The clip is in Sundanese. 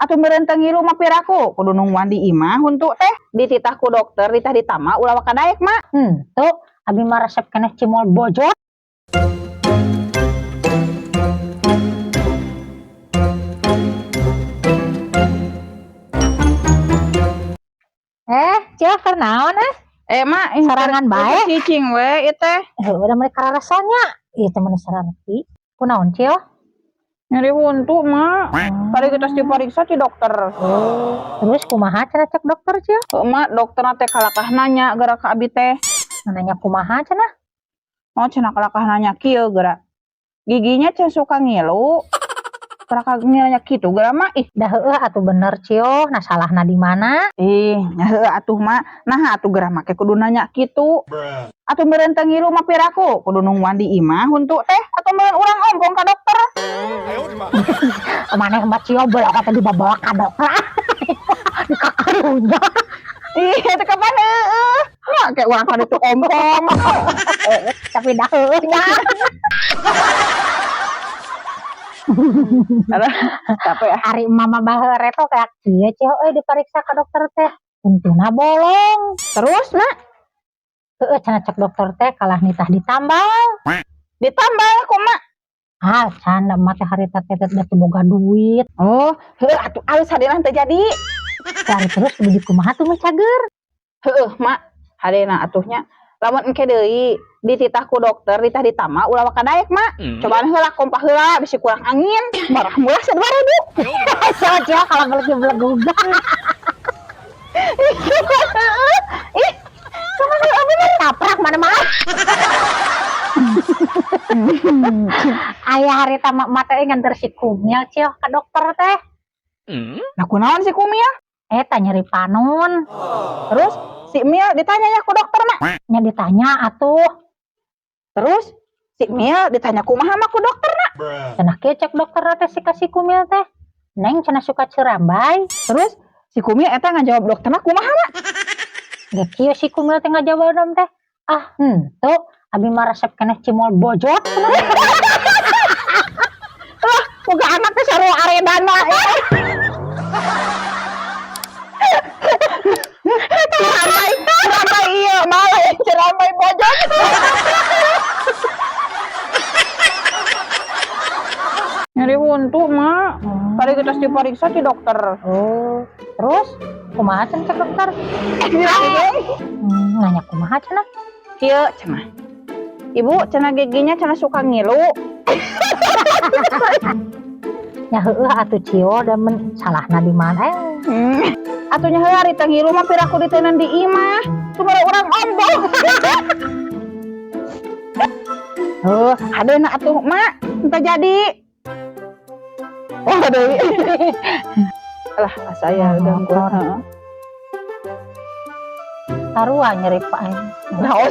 Atuh meureun teu ngilu mah piraku kudu nungguan di imah huntu teh. Dititah ku dokter ditah ditambal ulah waka daek, Mak. Tuh, abi mah resep keneh cimol bojot. Eh, Cil, keur naon eh? Eh, Mak, ih, Sorangan bae. Cicing we ieu teh. Udah mereka rasanya. Ieu teh meni sararti. Kunaon, Cil? Nyeri huntu, Mak. Tadi kita diperiksa ti dokter. Oh, terus kumaha cenah cek dokter, Cil? Heuh, Mak, dokter teh kalakah nanya geura ka abi teh. Nanya kumaha cenah? Oh, cenah kalakah nanya kieu geura. Giginya cenah suka ngilu. Kalakah nanya kitu geura, Mak. Ih, Dah heueuh atuh bener, Cil. Nah, salahna di mana? Ih, nya heueuh atuh, Mak. Nah, atuh geura make kudu nanya kitu. Atuh meureun teu ngilu mah piraku kudu nungguan di imah huntu teh atau meureun urang ompong ka dokter. Maneh mah Cil boleh kata dibawa ka dokter. Di kakarunya. Ih, teh kapan heueuh. Mak kayak urang ka ditu ompong. Tapi dah heueuh nya. Alah, capek ya. Ari mama baheula reto kayak kieu Cil euy diperiksa ka dokter teh. Untuna bolong. Terus, Mak, Heueuh cenah cek dokter teh kalah nitah ditambal. Ditambal ku Mak. Ah, can da emak teh harita teh teh teu boga duit. Oh, heueuh atuh alus hadena teu jadi. Cari terus kudu dikumaha tuh mah cager. Heueuh, Mak. Hadena atuhnya. Lamun engke deui dititah ku dokter ditah ditambal ulah waka daek, Mak. Cobaan heula kompah heula bisi kurang angin. Marah mulah 2000. So, Cil kalau beli belegug. Ih, kumaha bener. Taprak mana mah. Aya harita mak mak teh nganter si Kumil Cil ka dokter teh. Nah, kunaon si Kumil? Eta nyeri panon. Terus si Mil ditanya ya ku dokter, Mak. Nya ditanya atuh. Terus si Mil ditanya kumaha mah ku dokter, Nak? Cenah kieu cek dokter teh si ka si Kumil teh. Neng cenah suka cerambai. Terus si Kumil eta ngajawab dokterna kumaha, Mak? Ge kieu si Kumil teh ngajawab teh. Ah, henteu abi mah resep keneh cimol bojot. Lah, boga anak teh sarua aredana ya. Ceramai, ceramai iya, malah yang ceramai bojot. Nyeri huntu, Mak. Tadi kita diperiksa di dokter. Oh, terus kumaha cenah cek dokter? Nanya kumaha cenah? Kieu cenah. Ibu cenah giginya cenah suka ngilu. Ya heueuh atuh Cio da men salahna di mana? Atuh nya heueuh ari teh ngilu mah piraku diteunan di imah. Cuma urang ompong. Heuh, hadena atuh, Mak. Entah jadi. Oh, deui. Alah, asa aya gangguan. Heeh. Sarua nyeri pae. Nah, oh.